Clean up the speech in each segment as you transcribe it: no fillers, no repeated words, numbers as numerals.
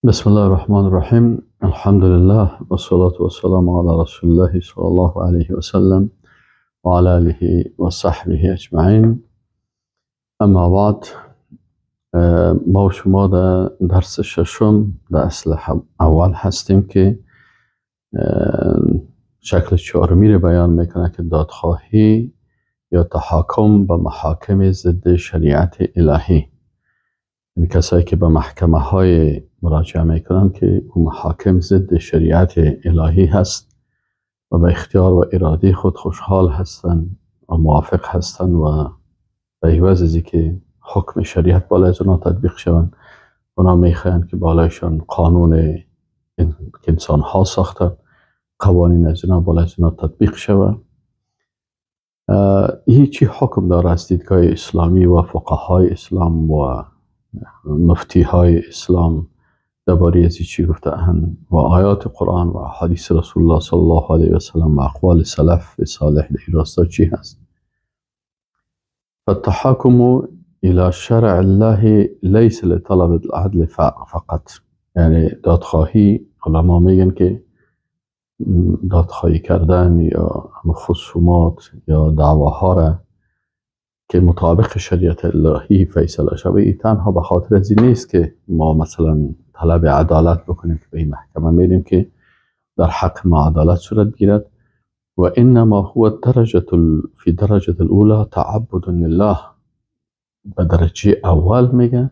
بسم الله الرحمن الرحیم. الحمد لله و الصلاة و السلام علی رسول الله صلی الله علیه و سلم و علی آله و صحبه اجمعین. اما بعد، ما و شما در درس ششم در اصل اول هستیم که شکل چهارمی رو بیان میکنه که دادخواهی یا تحاکم به محاکم ضد شریعت الهی، یعنی کسایی که به محکمه های مراجعه میکنن که او محاکم ضد شریعت الهی هست و به اختیار و اراده خود خوشحال هستند و موافق هستند و به عوض از که حکم شریعت بالای از اونا تطبیق شوند، اونا میخواهند که بالایشان قانون که انسان ها ساختن، قوانین از اینا بالای از اینا تطبیق شود. هیچی حکم داره از دیدگاه اسلامی و فقهای اسلام و مفتی های اسلام درباره از چی گفته و آیات قرآن و حدیث رسول الله صلی الله علیه و سلم و اقوال سلف صالح در راستا چی هست؟ فالتحاكم الى شرع الله ليس لطلب العدل فقط. یعنی دادخواهی، علما میگن که دادخواهی کردن یا خصومات یا دعواها را که مطابق شریعت الهی فیصله شوه، تنها به خاطر از این نیست که ما مثلا طلب عدالت بکنیم که به این محکمه میریم که در حق ما عدالت صورت بگیرد. و انما هو درجة في درجة الاولى تعبد لله. به درجه اول میگه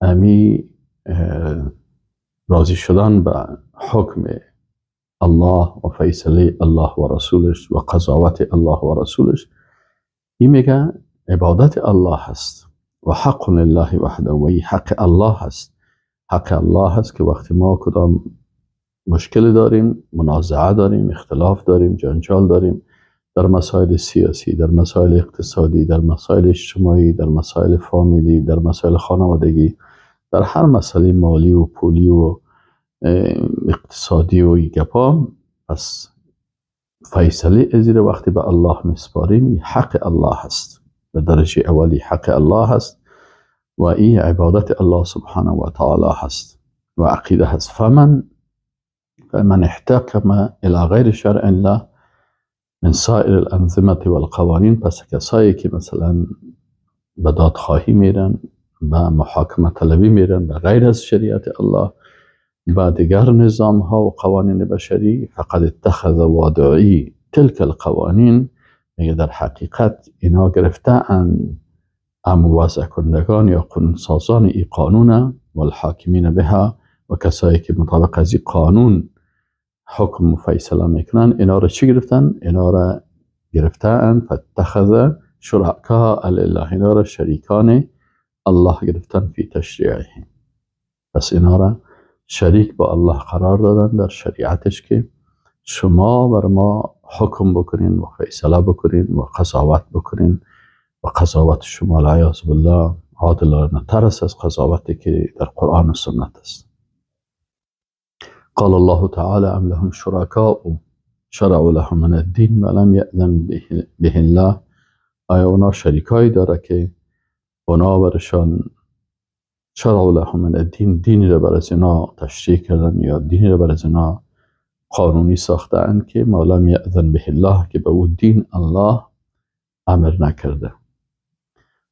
امی راضی شدن به حکم الله و فیصله الله و رسولش و قضاوت الله و رسولش، این میگه عبادت الله هست و حق لله وحده، و این حق الله هست. حق الله هست که وقتی ما کدام مشکل داریم، منازعه داریم، اختلاف داریم، جنجال داریم در مسائل سیاسی، در مسائل اقتصادی، در مسائل اجتماعی، در مسائل فامیلی، در مسائل خانوادگی، در هر مسئله مالی و پولی و اقتصادی و گپا، پس فیصله ازی وقتی به الله میسپاریم، حق الله هست. در درجه اولی حق الله هست و این عبادت الله سبحانه و تعالی هست و عقیده هست. فمن احتکم الى غیر شرع الله من سائر الانظمه والقوانین، پس کسایی که مثلا به دادخواهی میرن، به محاکمه طلبی میرن به غیر از شریعت الله، با دیگر نظام ها و قوانین بشری، فقد اتخذ واضعی تلك القوانین، میگه در حقیقت اینا گرفته ان ام وضع کنندگان یا قانون سازان ای قانون و الحاکمین بها و کسایی که مطابق از این قانون حکم و فیصله میکنن، اینا را چی گرفتن؟ اینا را گرفتن فاتخذ شرکاء لله، اینا را شریکان الله گرفتن فی تشریعه. پس اینا را شریک با الله قرار دادن در شریعتش که شما بر ما حکم بکنین و فیصله بکنین و قضاوت بکنین و قضاوت شما العیاذ بالله عادلانه تر است از قضاوتی که در قرآن و سنت است. قال الله تعالى ام لهم شرکاء شرعوا لهم من الدین ما لم یأذن به الله. آیا اونا شریکایی داره که اونا برشان شرعوا لهم من الدین، دینی را بر از اینا تشریع کردن یا دینی را بر از اینا قانونی ساختن که ما لم یأذن به الله، که به او دین الله امر نکرده.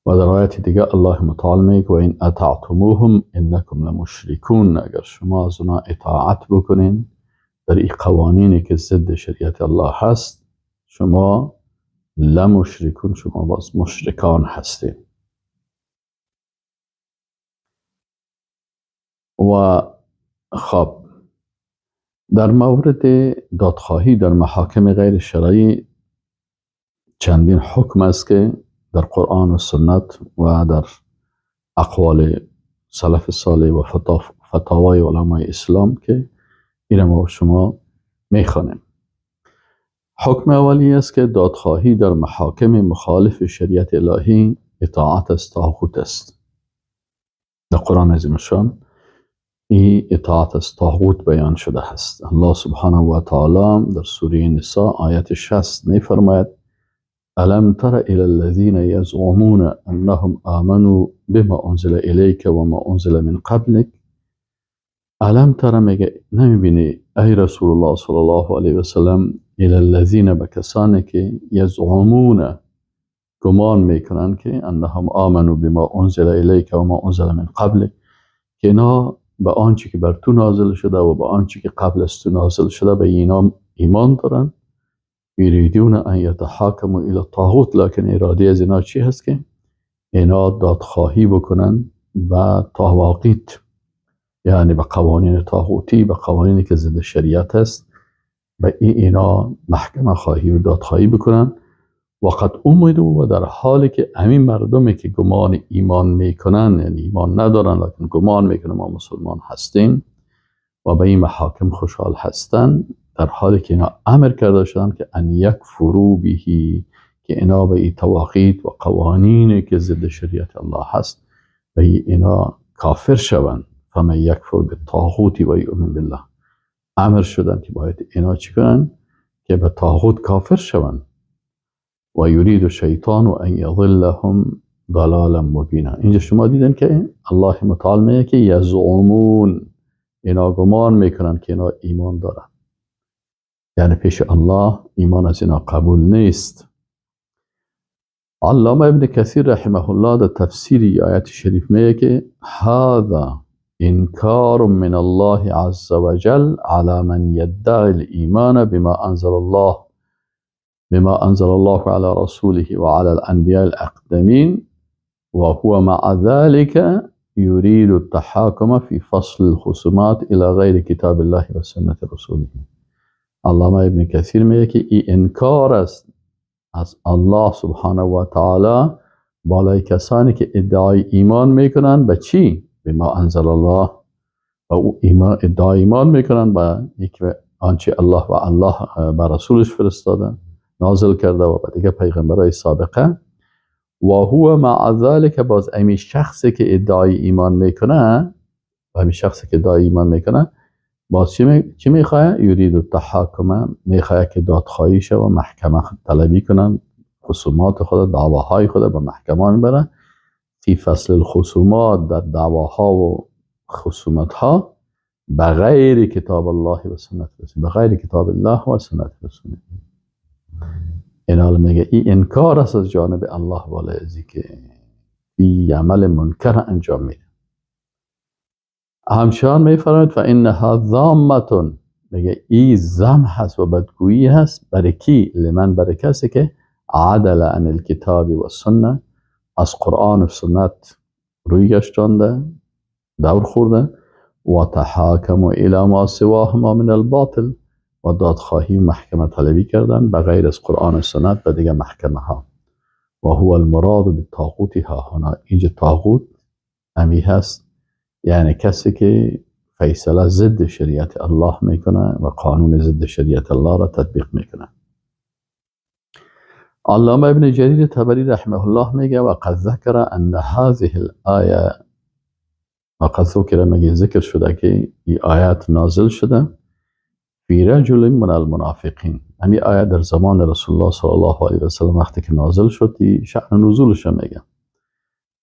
و در آیت دیگه الله متعال میگه و این اطعتموهم انکم لمشرکون، اگر شما از اونا اطاعت بکنین در این قوانینی که ضد شریعت الله هست، شما لمشرکون، شما باز مشرکان هستین. و خب در مورد دادخواهی در محاکم غیر شرعی چندین حکم است که در قرآن و سنت و در اقوال سلف صالح و فتاوای علمای اسلام که این ما شما میخوانیم. حکم اولی است که دادخواهی در محاکم مخالف شریعت الهی اطاعت از طاغوت است. در قرآن عظیم الشان این اطاعت از طاغوت بیان شده است. الله سبحانه و تعالی در سوره نساء آیت 60 میفرماید ألم تر إلى الذين يزعمون أنهم آمنوا بما أنزل إليك وما أنزل من قبلك الم تر میگه نمیبینی ای رسول الله صلی الله علیه و سلم الی الذین، به کسانی که یزعمون گمان میکنن که انهم آمنوا بما انزل الیک و ما انزل من قبل، که اینا به آنچه که بر تو نازل شده و به آنچه که قبل از تو نازل شده به اینا ایمان دارن. یریدون ان یتحاکموا الی الطاغوت، لکن اراده از اینا چی هست؟ که اینا دادخواهی بکنن و طواغیت، یعنی به قوانین طاغوتی، به قوانینی که ضد شریعت هست، به اینا محکمه خواهی و دادخواهی بکنن. وقد امروا، و در حالی که همین مردمی که گمان ایمان میکنن، یعنی ایمان ندارن لکن گمان میکنن ما مسلمان هستیم و به این محاکم خوشحال هستن، در حالی که اینا امر کرده شدن که ان یکفروا به، که اینا به این طواغیت و قوانینی که ضد شریعت الله هست به اینا کافر شوند. فمن یکفر بالطاغوت و یؤمن بالله، امر شدن که باید اینا چی کنن؟ که به طاغوت کافر شوند. و یرید الشیطان ان یضلهم ضلالا مبینا. اینجا شما دیدن که الله متعال میگه که یزعمون، اینا گمان میکنن که اینا ایمان دارن، یعنی پیش الله ایمان از اینا قبول نیست. علامه ابن کثیر رحمه الله در تفسیر آیت شریف میگه که هذا انکار من الله عز وجل على من يدعي الایمان بما انزل الله على رسوله وعلى الانبیاء الاقدمین وهو مع ذلك يريد التحاكم في فصل الخصومات الى غير كتاب الله وسنة رسوله. علامه ابن کثیر میگه که این انکار است از الله سبحانه و تعالی بالای کسانی که ادعای ایمان میکنن به چی؟ بما انزل الله، و او ایمان ادعای ایمان میکنن به یک آنچه الله و الله بر رسولش فرستادن نازل کرده و به دیگه پیغمبرای سابقه. و هو مع ذلك، باز امی شخصی که ادعای ایمان میکنه، امی شخصی که ادعای ایمان میکنه باز چی میخواه؟ یرید التحاکم، میخواه که دادخواهی شه و محکمه طلبی کنن، خصومات خود، دعواهای خود به محکمه میبره. فی فصل الخصومات، در دعواها و خصومت ها، بغیر کتاب الله و سنت رسول، بغیر کتاب الله و سنت رسول. این حال میگه این انکار است از جانب الله بالای ازی که این عمل منکر انجام میده. همچنان میفرماید فانها ذامة، میگه ای ذم هست و بدگویی هست برای کی؟ لمن، برای کسی که عدل عن الکتاب و السنه، از قرآن و سنت روی گشتانده، دور خورده، و تحاکم الى ما سواهما من الباطل، و دادخواهی و محکمه طلبی کردن به غیر از قرآن و سنت و دیگه محکمه ها. و هو المراد بالطاغوت ها هنا، اینجا طاغوت امی هست، یعنی کسی که فیصله ضد شریعت الله میکنه و قانون ضد شریعت الله را تطبیق میکنه. علامه ابن جریر طبری رحمه الله میگه و قد ذکر ان هذه الآیه، و قد ذکر، میگه ذکر شده که این آیات نازل شده فی رجل من المنافقین. همین آیات در زمان رسول الله صلی الله علیه و سلم وقتی که نازل شد، شأن نزولش میگه،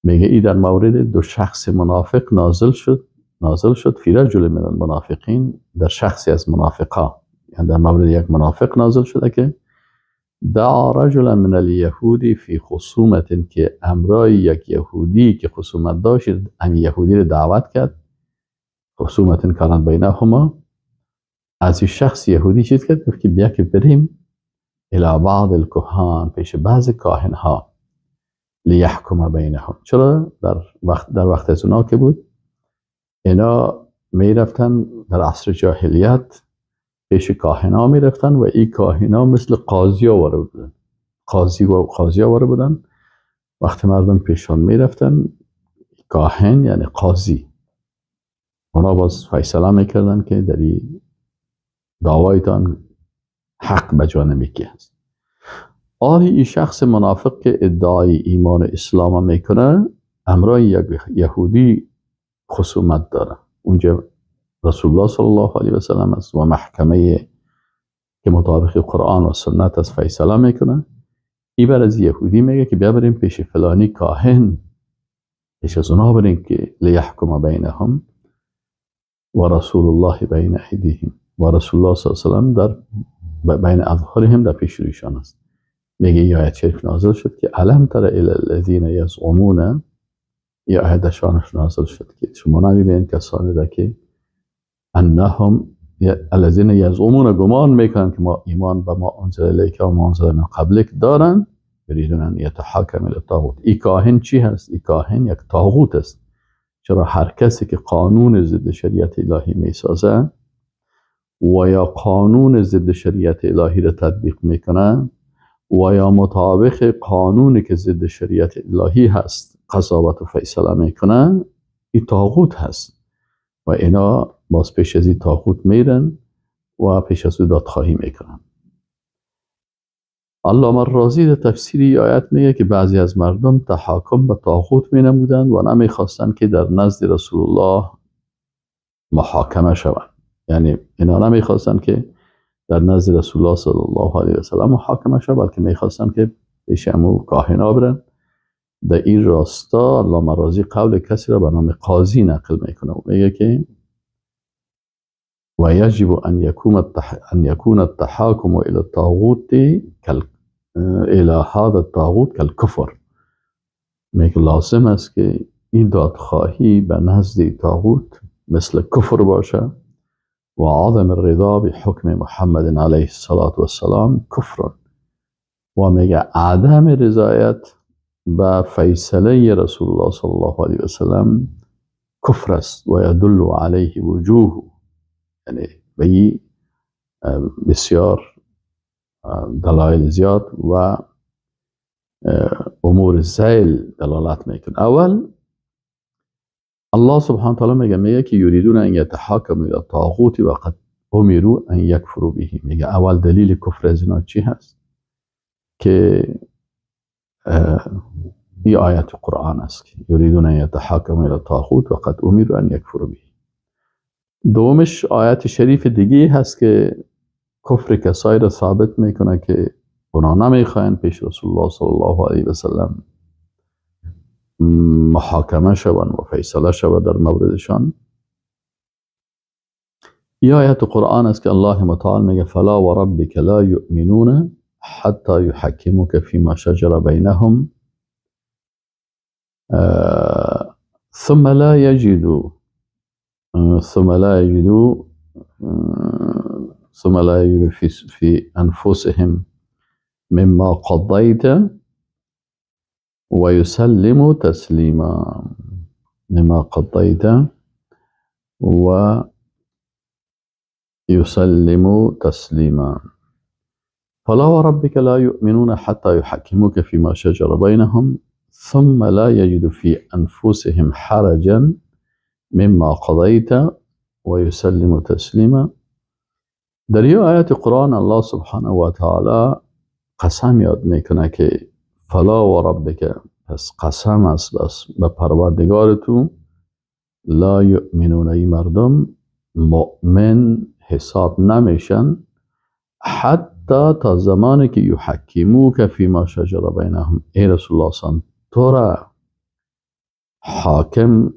میگه ای در مورد دو شخص منافق نازل شد، نازل شد فی رجل من المنافقین، در شخصی از منافقا، یعنی در مورد یک منافق نازل شده که دعا رجلا من الیهود فی خصومت، که امرای یک یهودی که خصومت داشت ام یهودی رو دعوت کرد، خصومت کانت بینهما. از این شخص یهودی چیز کرد؟ گفت که بیا که بریم الی بعض الکهان، پیش بعض کاهن ها، لیحکم بینهم. چرا؟ در وقت از اونا که بود، اینا میرفتن در عصر جاهلیت پیش کاهنا میرفتن و این کاهنا مثل قاضی واره بودن، قاضی و قاضی واره بودن. وقتی مردم پیشان میرفتن، کاهن یعنی قاضی، اونا باز فیصله میکردن که در این دعوایتان حق به جانب کی هست. آری این شخص منافق که ادعای ایمان اسلام میکنه امرای یک یهودی خصومت داره، اونجا رسول الله صلی الله علیه و سلم است و محکمه که مطابق قرآن و سنت از فیصله میکنه. ای بر از یهودی میگه که بیا بریم پیش فلانی کاهن، پیش از اونا بریم که لیحکم بینهم. و رسول الله بین ایدیهم، و رسول الله صلی الله علیه و سلم در بین اظهارهم، در پیش رویشان است. میگه این آیت شریف نازل شد که الم تر الی الذین یزعمون، یا آیت شانش نازل شد که شما نمیبینید کسانی را که انهم الذین یزعمون، گمان میکنن که ما ایمان به ما انزل الیک و ما انزل من قبلک دارن، یریدون ان یتحاکم الی الطاغوت. ای کاهن چی هست؟ ای کاهن یک طاغوت است. چرا هر کسی که قانون ضد شریعت الهی میسازه و یا قانون ضد شریعت الهی را تطبیق میکنه و یا مطابق قانونی که ضد شریعت الهی هست قضاوت و فیصله میکنه، این طاغوت هست و اینا باز پیش از این طاغوت میرن و پیش از او دادخواهی میکنن. علامه رازی در تفسیر آیت میگه که بعضی از مردم تحاکم به طاغوت مینمودند و نمیخواستند که در نزد رسول الله محاکمه شوند. یعنی اینا نمیخواستند که در نزد رسول الله صلی الله علیه و سلم محاکمه شوند، بلکه میخواستند که پیش امو کاهنا برن. در این راستا علامه رازی قول کسی را به نام قاضی نقل میکنه و میگه که و یجب ان یکون التحاکم الى الطاغوت الى هذا الطاغوت کالکفر. میگه لازم است که این دادخواهی به نزد طاغوت مثل کفر باشه و عدم الرضا بحکم محمد علیه الصلاة والسلام کفر. و میگه عدم رضایت به فیصله رسول الله صلی الله علیه و سلم کفر است و یدل علیه وجوه، یعنی به بسیار دلایل زیاد و امور ذیل دلالت میکنه. اول الله سبحانه وتعالی میگه که یریدون ان یتحاکموا الی الطاغوت و قد امروا ان یکفروا به. میگه اول دلیل کفر از اینا چی هست؟ که این آیت قرآن است که یریدون ان یتحاکموا الی الطاغوت و قد امروا ان یکفروا به. دومش آیت شریف دیگه هست که کفر کسایی را ثابت میکنه که اونا نمیخواین پیش رسول الله صلی الله علیه و سلم محاکمه شوند و فیصله شود در موردشان. این آیت قرآن است که الله متعال میگه فلا و ربک لا یؤمنون حتی یحکموک فیما شجر بینهم ثم لا یجدوا ثم لا يجدوا في أنفسهم مما قضيت ويسلموا تسليما. مما قضيت ويسلموا تسليما. فلا وربك لا يؤمنون حتى يحكموك فيما شجر بينهم ثم لا يجدوا في أنفسهم حرجا مما قضيت ويسلم تسلیما. در یه آیت قرآن الله سبحانه و تعالی قسم یاد میکنه که فلا و ربک، پس قسم است بس به پروردگار تو، لا یؤمنون، ای مردم مؤمن حساب نمیشن حتی تا زمانی که یحکموک فیما شجر بینهم. ای رسول الله صلی تو را حاکم،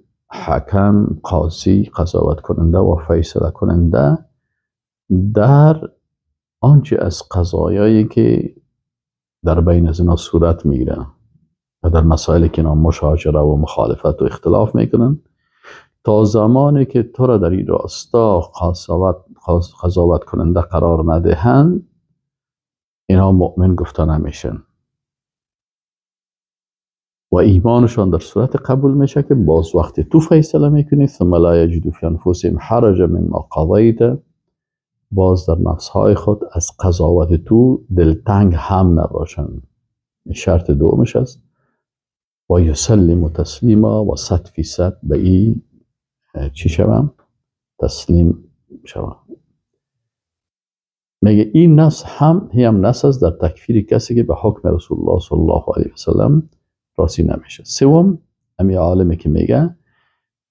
حکم، قاضی، قضاوت کننده و فیصله کننده در آنچه از قضایایی که در بین از اینا صورت میگیره و در مسائلی که اینا مشاجره و مخالفت و اختلاف میکنن، تا زمانی که تو را در این راستا قضاوت کننده قرار ندهند، اینا مؤمن گفته نمیشن و ایمانشان در صورت قبول میشه که باز وقتی تو فیصله میکنی ثم لا یجدوا فی انفسهم حرجا مما قضیت، باز در نفسهای خود از قضاوت تو دلتنگ هم نباشن. شرط دومش است و یسلم تسلیما، و 100% به این چی شوم؟ تسلیم شوم. میگه این نص هم نص است در تکفیر کسی که به حکم رسول الله صلی الله علیه و سلم راضی نمیشه. سوم امی عالمی که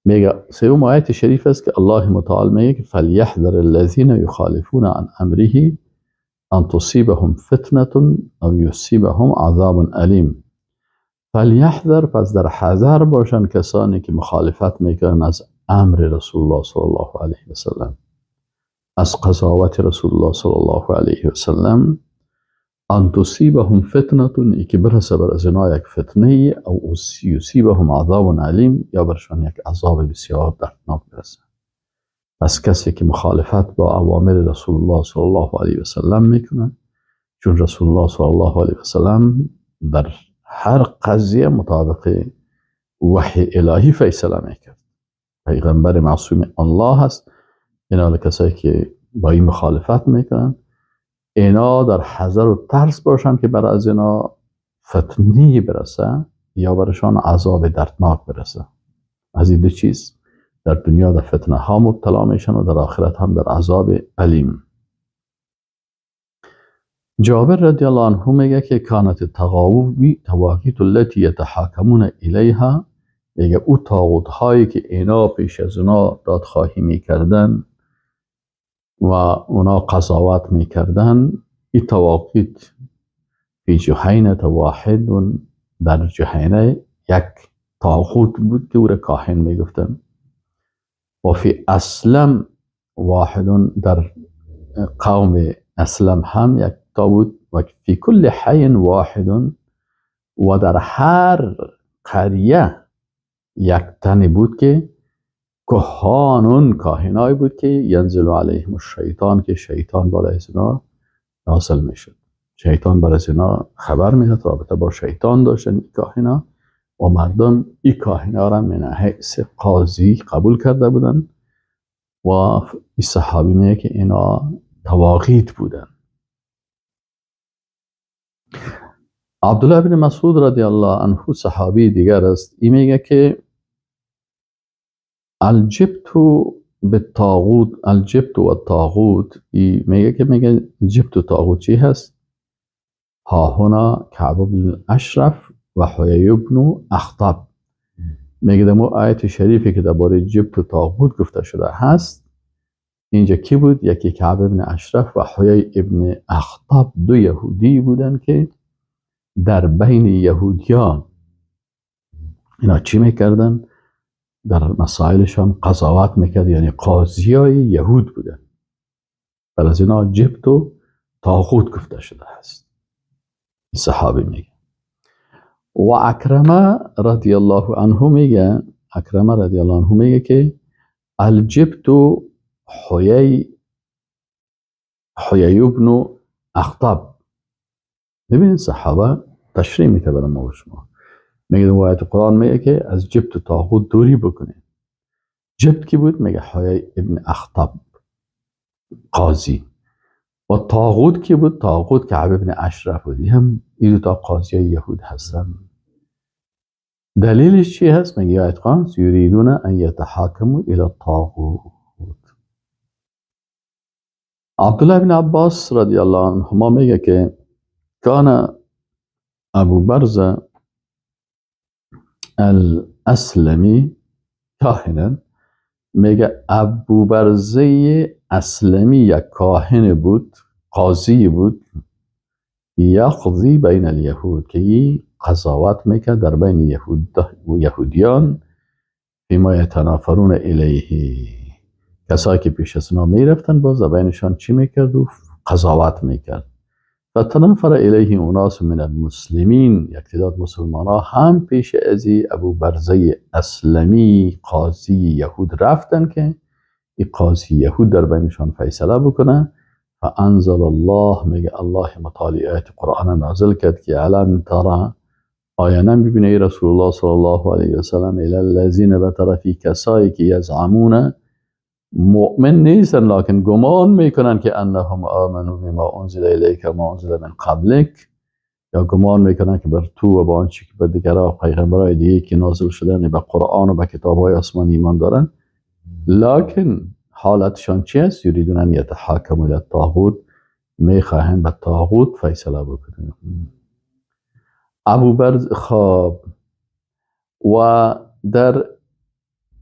میگه سوم آیت شریف است که الله متعال میگه که فلیحذر الذین یخالفون عن امره ان تصیبهم فتنه او یصیبهم عذاب الیم. فلیحذر، پس در حذر باشن کسانی که مخالفت میکنن از امر رسول الله صلی الله علیه و سلم، از قضاوت رسول الله صلی الله علیه و سلم، ان تصیبهم فتنه، که برسه بر از اینا یک فتنه، او یصیبهم عذاب علیم، یا برشان یک عذاب بسیار دردناک برسه. پس کسی که مخالفت با اوامر رسول الله صلی الله علیه و سلم میکنه، چون رسول الله صلی الله علیه و سلم در هر قضیه مطابق وحی الهی فیصله میکرد، پیغمبر معصوم الله هست. اینا کسایی که با این مخالفت میکنن، اینا در حذر و ترس باشن که بر از اینا فتنه برسه یا برشان عذاب دردناک برسه. از این دو چیز در دنیا در فتنه ها مبتلا میشن و در آخرت هم در عذاب علیم. جابر رضی الله عنه میگه که کانت الطواغیت التي یتحاکمون الیها، میگه او طاغوت هایی که اینا پیش از اونا دادخواهی میکردن و اونا قضاوت میکردن، این طواغیت فی جهینة واحد، در جهینه یک طاغوت بود که او را کاهن میگفتن، و فی اسلم واحد، در قوم اسلم هم یک طاغوت، و فی کل حی واحد، و در هر قریه یک تنی بود که کهانون، کاهنایی بود که ینزل علیهم الشیطان، که شیطان بالای اینا نازل میشد، شیطان برای اینا خبر میداد، رابطه با شیطان داشتن این کاهنا، و مردم این کاهنا را من حیث قاضی قبول کرده بودن. و این صحابی میگه که اینا طواغیت بودن. عبدالله بن مسعود رضی الله عنه صحابی دیگر است، این میگه که الجبت بالطاغوت، الجبت و الطاغوت، میگه که میگه جبت و طاغوت چی هست؟ ها هنا کعب بن اشرف و حیی بن اخطب. میگه دمو آیت شریفی که درباره جبت و طاغوت گفته شده هست، اینجا کی بود؟ یکی کعب بن اشرف و حیی ابن اخطب، دو یهودی بودن که در بین یهودیان اینا چی میکردن؟ در مسائلشان قضاوت میکرد، یعنی قاضی های یهود بودن. بر از اینا جبت و طاغوت گفته شده هست. این صحابی میگه. و عکرمه رضی الله عنه میگه، عکرمه رضی الله عنه میگه که الجبت حیی ابن اخطب. ببینید صحابه تشریح میکنه برای ما و شما. میگه روایت قرآن میگه که از جبت و طاغوت دوری بکنید. جبت کی بود؟ میگه حیی ابن اخطب قاضی. و طاغوت کی بود؟ طاغوت کعب ابن اشرف بود. هم این دو تا قاضی یهود هستن. دلیلش چی هست؟ میگه آیت قرآن یریدون ان یتحاکموا الی الطاغوت. عبدالله بن عباس رضی الله عنهما میگه که کان ابو برزه الاسلمی کاهنا، میگه ابو برزه اسلمی یک کاهن بود، قاضی بود، یقضی بین الیهود، که قضاوت میکرد در بین یهود و یهودیان، فیما یتنافرون الیه، کسایی که پیش از اونا میرفتن باز در بینشان چی میکرد و قضاوت میکرد. فتنفر الیه اناس من المسلمین، یک تعداد مسلمان ها هم پیش ازی ابو برزه اسلمی قاضی یهود رفتن که این قاضی یهود در بینشان فیصله بکنه. فانزل الله، میگه الله مطالعات قرآن نازل کرد که الم ترى، آیا نمیبینه ای رسول الله صلی الله علیه و سلم الی الذین، به طرفی کسایی که یزعمون، مؤمن نیستن لکن گمان میکنن که انهم آمنوا بما انزل الیک ما انزل من قبلک، یا گمان میکنن که بر تو و با آنچه که به دیگران پیغمبرای دیگه که نازل شدن به قرآن و به کتابهای آسمانی ایمان دارن، لکن حالتشان چی است؟ یریدون ان یتحاکموا الی الطاغوت، میخواهند به طاغوت فیصله بکنن. ابو برز خب و در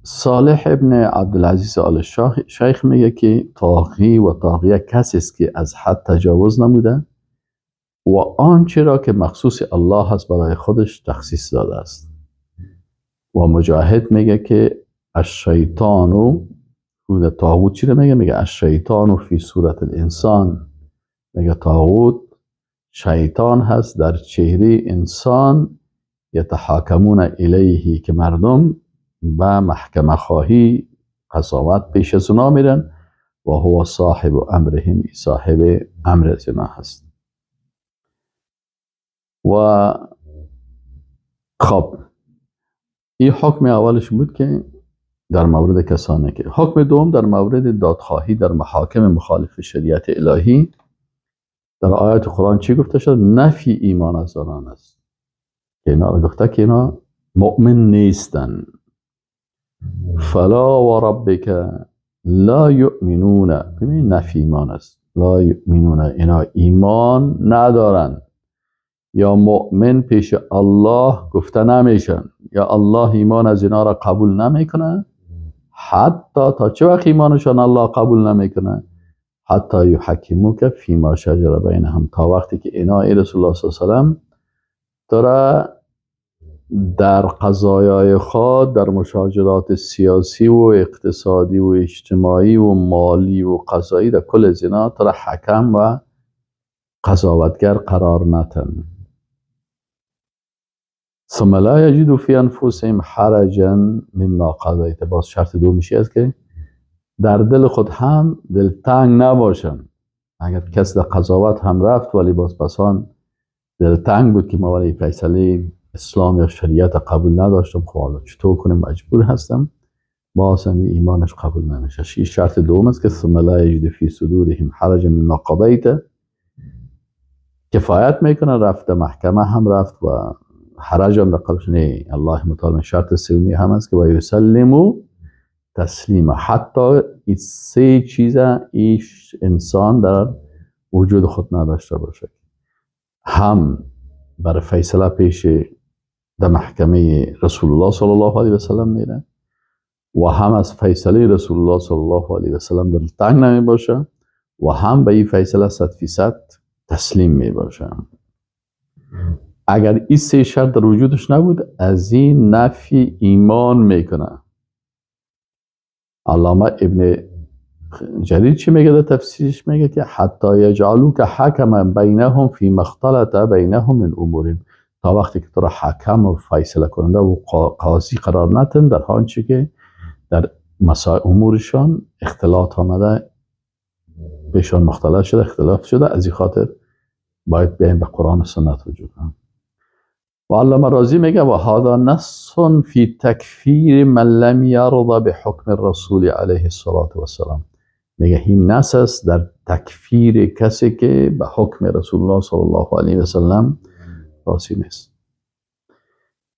صالح ابن عبدالعزیز آل شیخ میگه که طاغی و طاغیه کسی است که از حد تجاوز نموده و آنچه را که مخصوص الله هست برای خودش تخصیص داده است. و مجاهد میگه که الشیطان، در طاغوت چی رو میگه؟ میگه الشیطان فی صورت الانسان. میگه طاغوت شیطان هست در چهره انسان، یتحاکمون الیه، که مردم به محکمه خواهی قضاوت پیش از اونا میرن، و هو صاحب امرهم، صاحب امر از اینا هست. و خب این حکم اولش بود که در مورد کسانی که، حکم دوم در مورد دادخواهی در محاکم مخالف شریعت الهی. در آیات قرآن چی گفته شد؟ نفی ایمان از آنان است، که اینا رو گفته که اینا مؤمن نیستن. فلا و ربک لا یؤمنون، ببین نفی ایمان است، لا یؤمنون، اینا ایمان ندارن، یا مؤمن پیش الله گفته نمیشن، یا الله ایمان از اینا را قبول نمیکنه. حتی تا چه وقت ایمانشان الله قبول نمیکنه؟ حتی یحکموک فیما شجر بینهم، تا وقتی که اینا ای رسول الله صلی الله علیه و سلم ترا در قضایای خود، در مشاجرات سیاسی و اقتصادی و اجتماعی و مالی و قضایی، در کل از اینا ترا حکم و قضاوتگر قرار نتن. ثم لا یجدوا فی انفسهم حرجا مما قضیت. باز شرط دومشی است که در دل خود هم دلتنگ نباشن. اگر کس در قضاوت هم رفت ولی باز پسان دلتنگ بود که ما ولی فیصله اسلام یا شریعت قبول نداشتم، خب حالا چطور کنیم، مجبور هستم، باز هم ایمانش قبول نمیشه. این شرط دوم است که ثم لا یجد فی صدورهم حرجا مما قضیت، کفایت میکنه، رفت محکمه هم رفت و حرج هم در قلبش نه. الله متعال شرط سومی هم است که و یسلموا تسلیما، حتی این سه چیز ایش انسان در وجود خود نداشته باشه، هم بر فیصله پیش در محکمه رسول الله صلی الله علیه و سلم میره و هم از فیصله رسول الله صلی الله علیه و سلم دل تنگ نمی باشه و هم به این فیصله 100% تسلیم می باشه. اگر این سه شرط در وجودش نبود، از این نفی ایمان میکنه. علامه ابن جریر چی میگه در تفسیرش؟ میگه که حتی یجعلوک حکما بینهم فی ما اختلط بینهم من امورهم، تا وقتی که تو را حکم و فیصله کننده و قاضی قرار نتن در آنچه که در مسائل امورشان اختلاط آمده، بهشان مختلف شده، اختلاف شده، از این خاطر باید بیایم به قرآن و سنت رجوع کنیم. و علامه رازی میگه و هذا نص فی تکفیر من لم یرض بحکم الرسول علیه الصلاة والسلام. میگه این نص است در تکفیر کسی که به حکم رسول الله صلی الله علیه و سلم راضی نیست.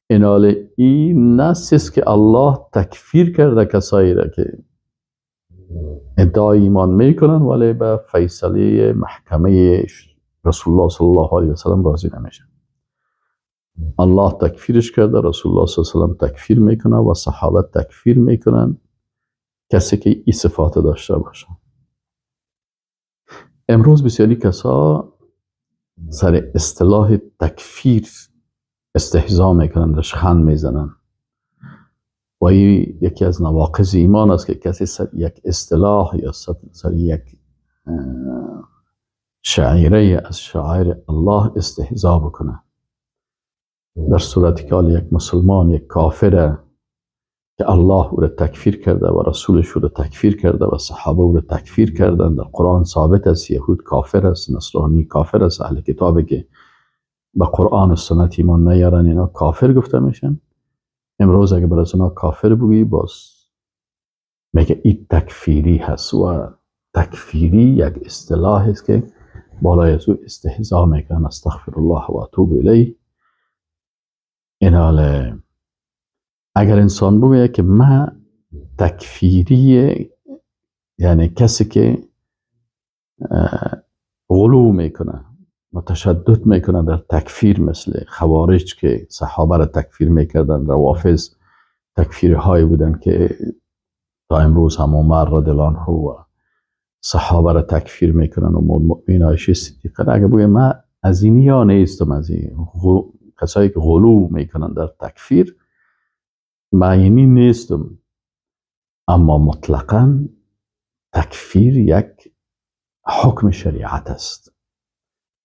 اینال این نص است که الله تکفیر کرده کسایی را که ادعای ایمان میکنن ولی به فیصله محکمه رسول الله صلی الله علیه و سلم راضی نمیشن. الله تکفیرش کرده، رسول الله صلی الله علیه و سلم تکفیر میکنه و صحابه تکفیر میکنن کسی که این صفات داشته باشه. امروز بسیاری کسا سر اصطلاح تکفیر استهزا میکنن، رشخند میزنن و این یکی از نواقض ایمان است که کسی سر یک اصطلاح یا سر یک شعیره از شعائر الله استهزا بکنه، در صورتی که یک مسلمان، یک کافر که الله او را تکفیر کرده و رسولش او را تکفیر کرده و صحابه او را تکفیر کردن، در قرآن ثابت است یهود کافر است، نصرانی کافر است، اهل کتابی که به قرآن و سنت ایمان نیارن اینا کافر گفته میشن. امروز اگه بر از اونا کافر بگی باز میگه این تکفیری هست و تکفیری یک اصطلاح است که بالای از او استهزا میکنن. استغفر الله و اتوب الیه. ایناله اگر انسان بگوید که من تکفیری، یعنی کسی که غلو میکنه، متشدد میکنه در تکفیر، مثل خوارج که صحابه را تکفیر میکردن، روافض تکفیر هایی بودن که تا امروز هم عمر رضی الله عنه و صحابه را تکفیر میکنن و مؤمن عایشه صدیقه. اگر بگوید من از اینی ها نیستم، از این کسایی که غلو میکنن در تکفیر، من اینی نیستم، اما مطلقا تکفیر یک حکم شریعت است.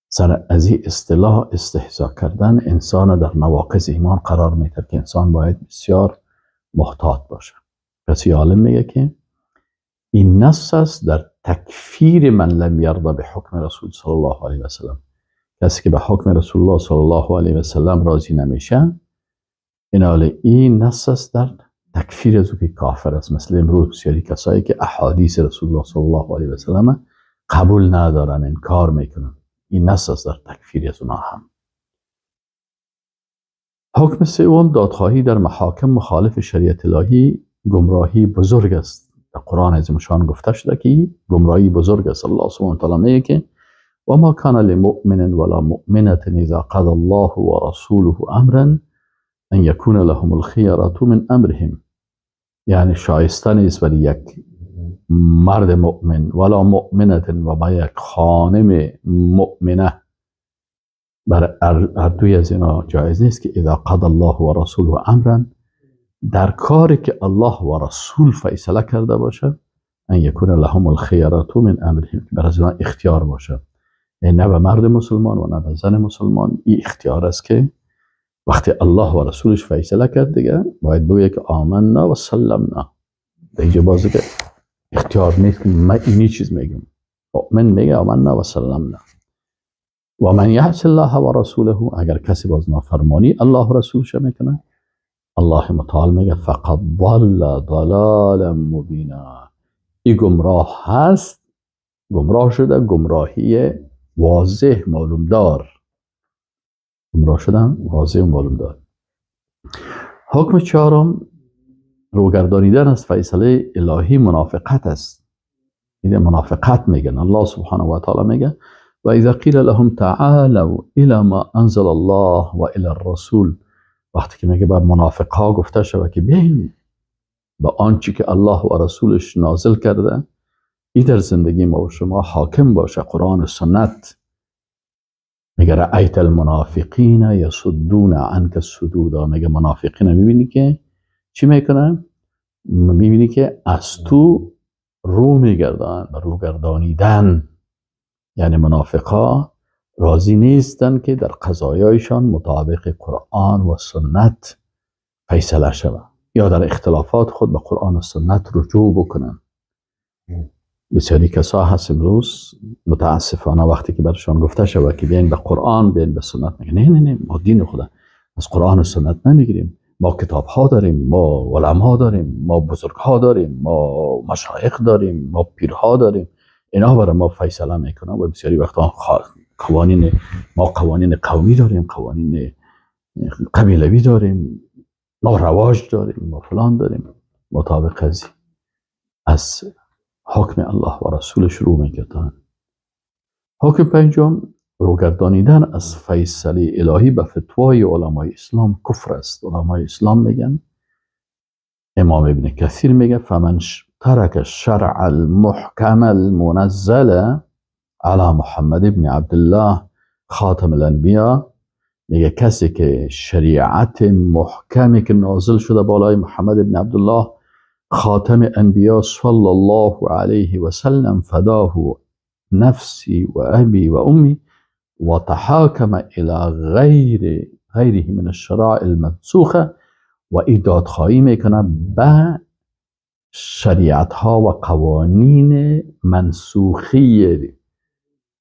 سر از این اصطلاح استهزا کردن انسان در نواقض ایمان قرار میده که انسان باید بسیار محتاط باشه. پس عالم میگه که این نص است در تکفیر من لم یرضى به حکم رسول صلی الله علیه و سلم. کسی که به حکم رسول الله صلی الله علیه و سلم راضی نمیشه، این نص است در تکفیر از او که کافر است. مثل امروز بسیاری کسایی که احادیث رسول الله صلی الله علیه و سلم قبول ندارن، انکار میکنن، این نص است در تکفیر از اونها هم. حکم سوم، دادخواهی در محاکم مخالف شریعت الهی گمراهی بزرگ است. در قرآن عظیم گفته شده که گمراهی بزرگ است. الله سبحانه و تعالی میگه که و ما کان لمؤمن ولا مؤمنة اذا قضى الله ورسوله امرا ان يكون لهم الخيرة من امرهم. یعنی شایسته نیست برای یک مرد مؤمن ولا مؤمنة و با یک خانم مؤمنه، برای هر دوی از اینا جایز نیست که اذا قضى الله و رسوله امرا، در کاری که الله و رسول فیصله کرده باشه، ان یکون لهم الخیرة من امرهم، برای از اینا اختیار باشه. نه به مرد مسلمان و نه به زن مسلمان این اختیار است که وقتی الله و رسولش فیصله کرد دیگه باید بگه که آمنا و سلمنا. دیگه بازی که اختیار نیست که من اینی چیز میگم. مؤمن میگه آمنا و سلمنا. و من یعص الله و رسوله، اگر کسی باز نافرمانی الله و رسولش میکنه، الله متعال میگه فقد ضل ضلالا مبینا. این گمراه هست، گمراه شده، گمراهی واضح معلوم دار، گمراه شدن واضح و معلوم دار. حکم چهارم، روگردانیدن از فیصله الهی منافقت است. این منافقت میگن. الله سبحانه و تعالی میگه و اذا قیل لهم تعالوا الى ما انزل الله و الى الرسول. وقتی که میگه به منافق ها گفته شود که بیاین به آنچه که الله و رسولش نازل کرده، ای در زندگی ما و شما حاکم باشه، قرآن و سنت. میگه رأیت المنافقین یصدون عنک صدودا. میگه منافقین میبینی که چی میکنن؟ میبینی که از تو رو میگردن، رو گردانیدن. یعنی منافقا راضی نیستن که در قضایایشان مطابق قرآن و سنت فیصله شود یا در اختلافات خود به قرآن و سنت رجوع بکنن. بسیاری کسا هست امروز متاسفانه وقتی که برشان گفته شود که بیاین به قرآن، بیاین به سنت، میگن نه نه نه، ما دین خدا از قرآن و سنت نمیگیریم، ما کتاب ها داریم، ما علما داریم، ما بزرگ ها داریم، ما مشایخ داریم، ما پیرها داریم، اینا برای ما فیصله میکنن. و بسیاری وقتا قوانین ما، قوانین قومی داریم، قوانین قبیلوی داریم، ما رواج داریم، ما فلان داریم. مطابق از حکم الله و رسولش رو میگردن. حکم پنجم، روگردانیدن از فیصله الهی به فتوای علمای اسلام کفر است. علمای اسلام میگن، امام ابن کثیر میگه فمن ترک الشرع المحکم المنزل علی محمد ابن عبدالله خاتم الانبیاء، میگه کسی که شریعت محکمی که نازل شده بالای محمد ابن عبدالله خاتم انبیا صلی الله علیه و سلم فداه نفسی و ابی و امی و تحاکم الى غیره من الشرائع المنسوخه، و ایدادخواهی میکنه به شریعت ها و قوانین منسوخی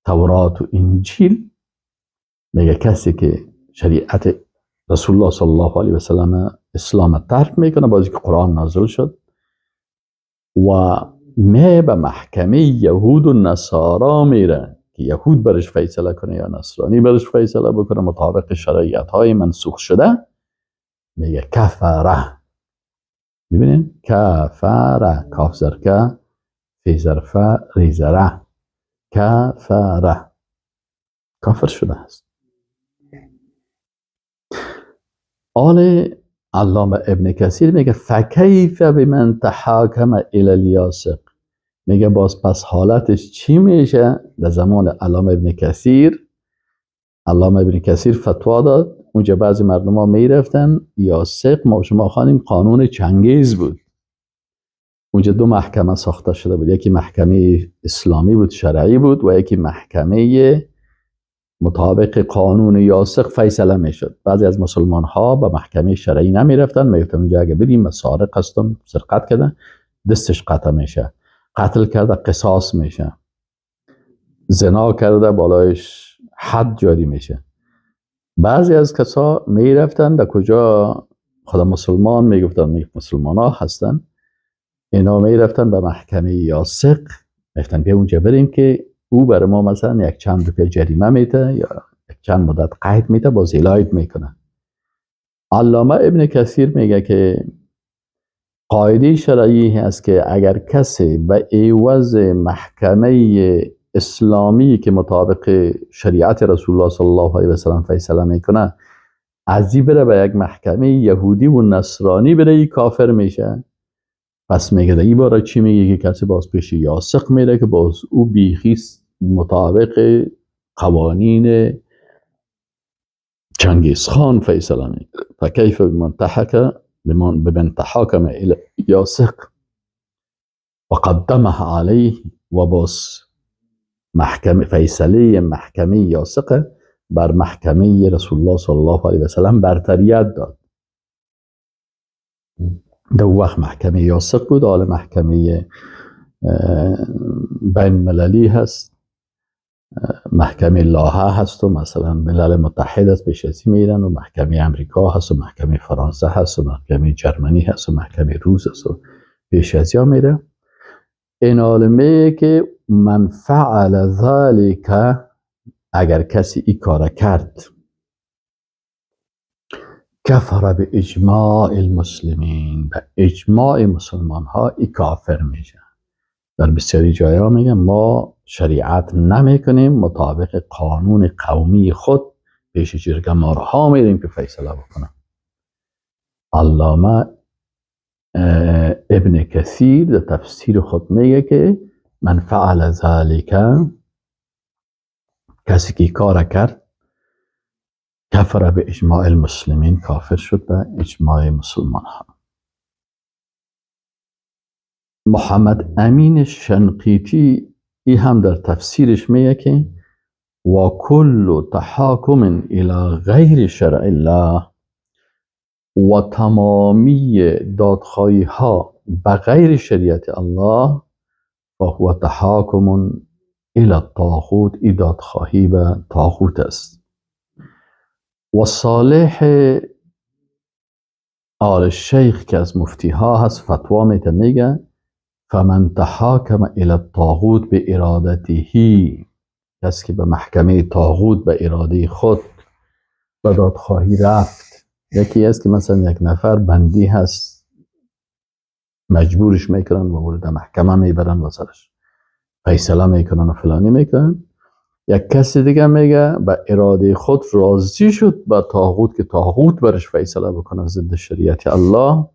تورات و انجیل. میگه کسی که شریعت رسول الله صلی الله علیه و سلم اسلام ترک میکنه، بازی که قرآن نازل شد، و می به محکمه یهود و نصارا میره که یهود برش فیصله کنه یا نصرانی برش فیصله بکنه مطابق شریعت های منسوخ شده، میگه کفره. میبینین؟ کفره، کاف زرکه فی ظرفه ری زره، کفره، کافر شده است. آل علامه ابن کثیر میگه فکیف بمن تحاکم الی الیاسق. میگه باز پس حالتش چی میشه؟ در زمان علامه ابن کثیر، علامه ابن کثیر فتوا داد، اونجا بعضی مردم ها میرفتن یاسق، ما شما خانیم قانون چنگیز بود، اونجا دو محکمه ساخته شده بود، یکی محکمه اسلامی بود، شرعی بود، و یکی محکمه مطابق قانون یاسق فیصله میشد. بعضی از مسلمان ها به محکمه شرعی نمی رفتن، میگفتن اونجا اگه بریم من سارق هستم، سرقت کردن، دستش قطع میشه، قتل کرده قصاص میشه، زنا کرده بالایش حد جاری میشه. بعضی از کسا میرفتن در کجا، خدا مسلمان میگفتن، مسلمان ها هستن، اینا میرفتن به محکمه یاسق، میگفتن بیا اونجا بریم که او برای ما مثلا یک چند روپیه جریمه میده یا یک چند مدت قید میده، باز ایلاید میکنه. علامه ابن کثیر میگه که قاعده شرعی هست که اگر کسی به عوض محکمه اسلامی که مطابق شریعت رسول الله صلی الله علیه و سلم فیصله میکنه، از این بره به یک محکمه یهودی و نصرانی بره، ای کافر میشه. پس میگه این باره چی میگه که کسی باز پیش یاسق میره که باز او بیخی مطابق قوانین چنگیز خان فیصله میکنه. فکیف بمن تحاکم الى یاسق و قدمه علیه، و باز محکمه فیصله محکمه یاسق بر محکمه رسول الله صلی الله علیه و سلم برتریت داد. دو وقت محکمه یاسق بود، حال محکمه بین مللی هست، محکمه لاهه هست و مثلا ملل متحد هست پیش از میرن، و محکمه امریکا هست و محکمه فرانسه هست و محکمه جرمنی هست و محکمه روس هست و پیش از میره. این عالمه که من فعل ذلك، اگر کسی ای کار کرد، کفر به اجماع المسلمین، به اجماع مسلمان ها ای کافر میشه. در بسیاری جای ها میگن ما شریعت نمیکنیم، مطابق قانون قومی خود پیش جرگه مارها میریم که فیصله بکنم. علامه ابن کثیر در تفسیر خود میگه که من فعل ذلك، کسی که کار کرد، کفر به اجماع المسلمین، کافر شد به اجماع مسلمان ها. محمد امین شنقیطی ای هم در تفسیرش میگه که و کل تحاکم الى غیر شرع الله، و تمامی دادخواهی ها به غیر شریعت الله، فهو تحاکم الى الطاغوت، ای دادخواهی به طاغوت است. و صالح آل الشیخ که از مفتی ها هست فتوا میته، میگه فمن تحاکم الى الطاغوت به ارادته، کسی که به محکمه طاغوت به اراده خود به دادخواهی رفت. یکی است که مثلا یک نفر بندی هست، مجبورش میکنن و وارد محکمه میبرن و سرش فیصله میکنن و فلانی میکنن. یک کسی دیگه میگه به اراده خود راضی شد به طاغوت که طاغوت برش فیصله بکنه ضد شریعت الله،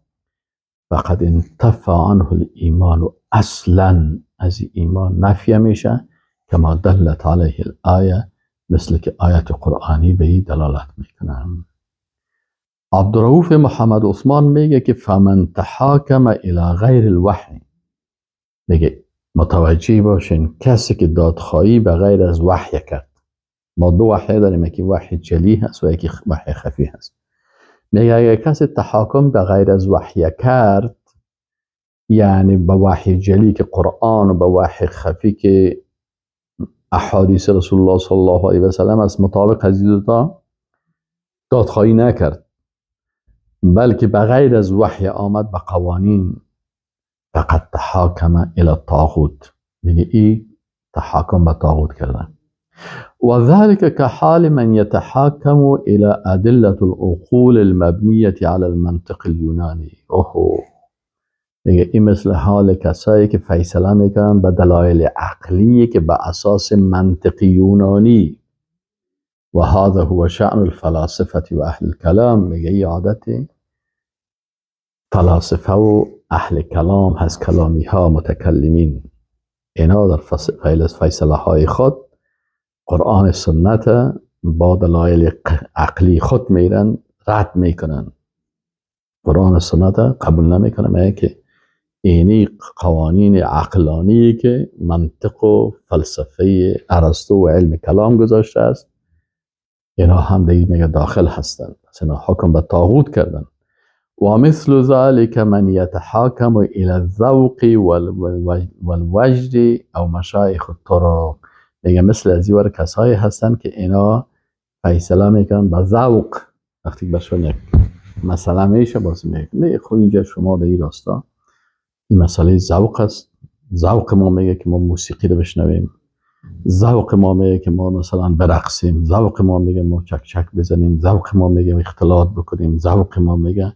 فقد انتفع عنه الایمان، اصلا از ایمان نفی میشه، کما دلت علیه الآیه، مثل که آیت قرآنی به این دلالت میکنه. عبدالرؤوف محمد عثمان میگه که فمن تحاکم الى غیر الوحی، میگه متوجه باشین کسی که دادخواهی به غیر از وحی کرد. ما دو وحی داریم، یکی وحی جلی هست و یکی وحی خفی هست. میگه اگر کسی تحاکم به غیر از وحی کرد، یعنی به وحی جلی که قرآن و به وحی خفی که احادیث رسول الله صلی الله علیه و سلم است، مطابق از این دوتا دادخواهی نکرد، بلکه به غیر از وحی آمد به قوانین، فقد تحاکم الى الطاغوت، میگه ای تحاکم به طاغوت کردن. و ذلك كحال من يتحاكم الى ادله العقول المبنيه على المنطق اليوناني. اوه، میگه این مثل حال کسایی که فیصله میکنن به دلایل عقلی که به اساس منطق یونانی. و هذا هو شأن الفلاسفه و اهل الكلام. میگه این عادت فلاسفه و اهل کلام هست، کلامی ها، متکلمین، اینا در فیصله های خود قرآن سنت با دلایل عقلی خود میرن رد میکنن، قرآن سنت قبول نمیکنن، میگه که اینی قوانین عقلانی که منطق و فلسفه ارسطو و علم کلام گذاشته است، اینا هم دیگه میگه داخل هستند. پس اینا حکم به طاغوت کردن. و مثل ذلك من يتحاكم الى الذوق والوجد او مشایخ الطرق. میگه مثل از این کسایی هستن که اینا فیصله میکنن به ذوق. وقتی برشون یک مسئله میشه باز میگه نه خب اینجا شما در این راستا این مسئله ذوق است. ذوق ما میگه که ما موسیقی رو بشنویم، ذوق ما میگه که ما مثلا برقصیم، ذوق ما میگه ما چک چک بزنیم، ذوق ما میگه اختلاط بکنیم، ذوق ما میگه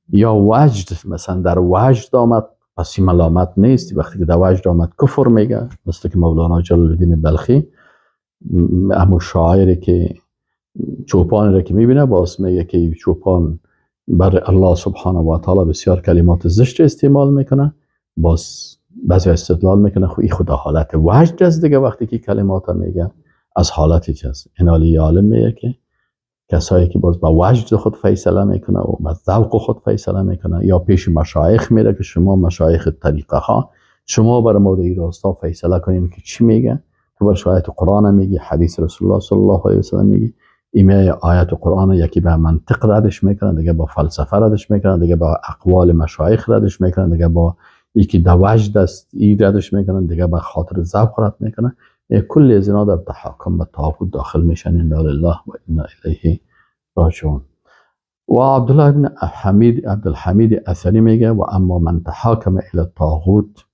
یا وجد، مثلا در وجد آمد پس این ملامت نیست. وقتی که در وجد آمد کفر میگه، مثل که مولانا جلال الدین بلخی همون شاعری که چوپان را که میبینه باز میگه که چوپان بر الله سبحانه و تعالی بسیار کلمات زشت استعمال میکنه، باز بعضی استدلال میکنه خب این خدا حالت وجد است دیگه. وقتی که کلمات میگه از حالتی چیز انالی عالم میگه که کسایی که باز با وجد خود فیصله میکنه و با ذوق خود فیصله میکنه یا پیش مشایخ میره که شما مشایخ طریقه ها شما بر ما در راستا فیصله کنیم که چی میگه، تو بر آیت قرآن میگی، حدیث رسول الله صلی الله علیه و سلم میگی، ایمه آیت قرآن یکی به منطق ردش میکنه، دیگه با فلسفه ردش میکنه، دیگه با اقوال مشایخ ردش میکنه، دیگه با یکی در وجد است ای ردش میکنن، دیگه به خاطر ذوق رد میکنه. کل از اینا در تحاکم به طاغوت داخل میشن. انا لله و انا الیه راجعون. و عبدالله بن حمید عبدالحمید اثری میگه و اما من تحاکم الی الطاغوت،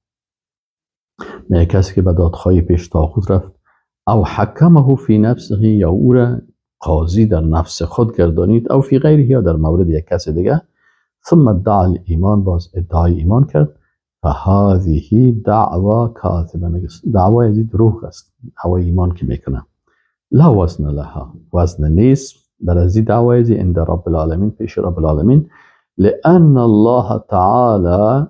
میگه کسی که به دادخواهی پیش طاغوت رفت، او حکمه فی نفسه، یا او را قاضی در نفس خود گردانید، او فی غیره، یا در مورد یک کس دیگه، ثم ادعا الایمان، باز ادعای ایمان کرد، فهذه دعوا کاذبه، میگه دعوای از دروغ است، دعوای ایمان که میکنه لا وزن لها، وزن نیست بر از دعوای از عند رب العالمین، پیش رب العالمین، لأن الله تعالی،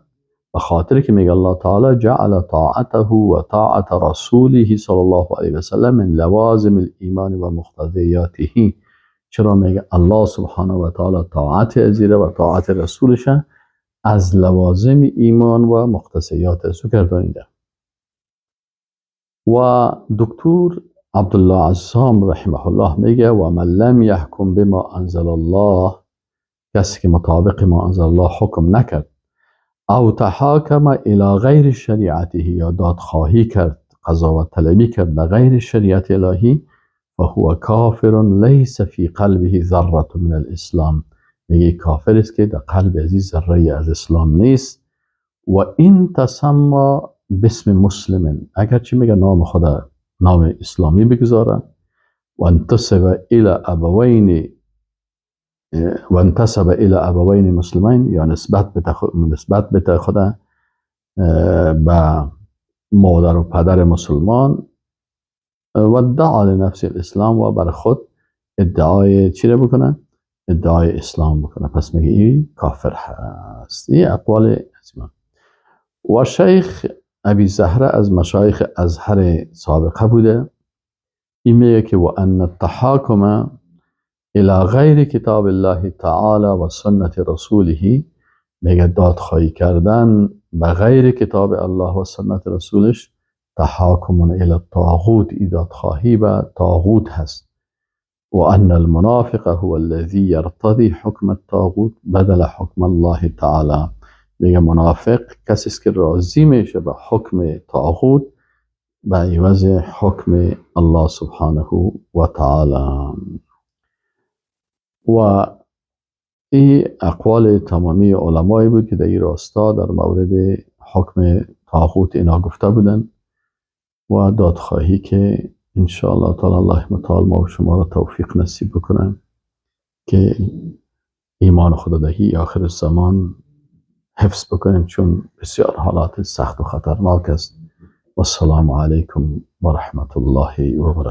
به خاطر که میگه الله تعالی جعل طاعته و طاعت رسوله صلی الله علیه و سلم من لوازم الایمان و مقتضیاته. چرا میگه الله سبحانه و تعالی طاعت ازیره و طاعت رسولش از لوازم ایمان و مقتضیات از او گردانیده. و دکتر عبدالله عزام رحمه الله میگه و من لم یحکم بما انزل الله، کسی که مطابق ما انزل الله حکم نکرد، او تحاکم الى غیر شریعته، یا دادخواهی کرد، قضاوت طلبی کرد به غیر شریعت الهی، فهو کافر لیس فی قلبه ذره من الاسلام، میگه کافر است که در قلب ازی ذره از اسلام نیست. و این تسمى باسم مسلم، اگرچه میگه نام خدا نام اسلامی بگذاره، و انتسب الى ابوین، و انتسب الى ابوین مسلمین، یا نسبت به خدا به مادر و پدر مسلمان، و ادعا لنفس الاسلام، و بر خود ادعای چی رو بکنه؟ ادعای اسلام بکنه. پس میگه این کافر هست. این اقوال عظیمه. و شیخ ابی زهره از مشایخ ازهر سابقه بوده، این میگه که و ان التحاکم الى غیر کتاب الله تعالی و سنت رسوله، میگه دادخواهی کردن به غیر کتاب الله و سنت رسولش تحاکم الى الطاغوت، ای دادخواهی به طاغوت هست. و ان المنافق هو الذي يرتضي حکم الطاغوت بدل حکم الله تعالی، میگه منافق کسی است که راضی میشه به حکم طاغوت به عوض حکم الله سبحانه و تعالی. و این اقوال تمامی علمایی بود که در این راستا در مورد حکم طاغوت اینا گفته بودن و دادخواهی که انشاءالله تعالی الله متعال ما و شما را توفیق نصیب بکنه که ایمان خدا دهی آخر زمان حفظ بکنیم، چون بسیار حالات سخت و خطرناک است. و السلام علیکم و رحمت الله و برکاته.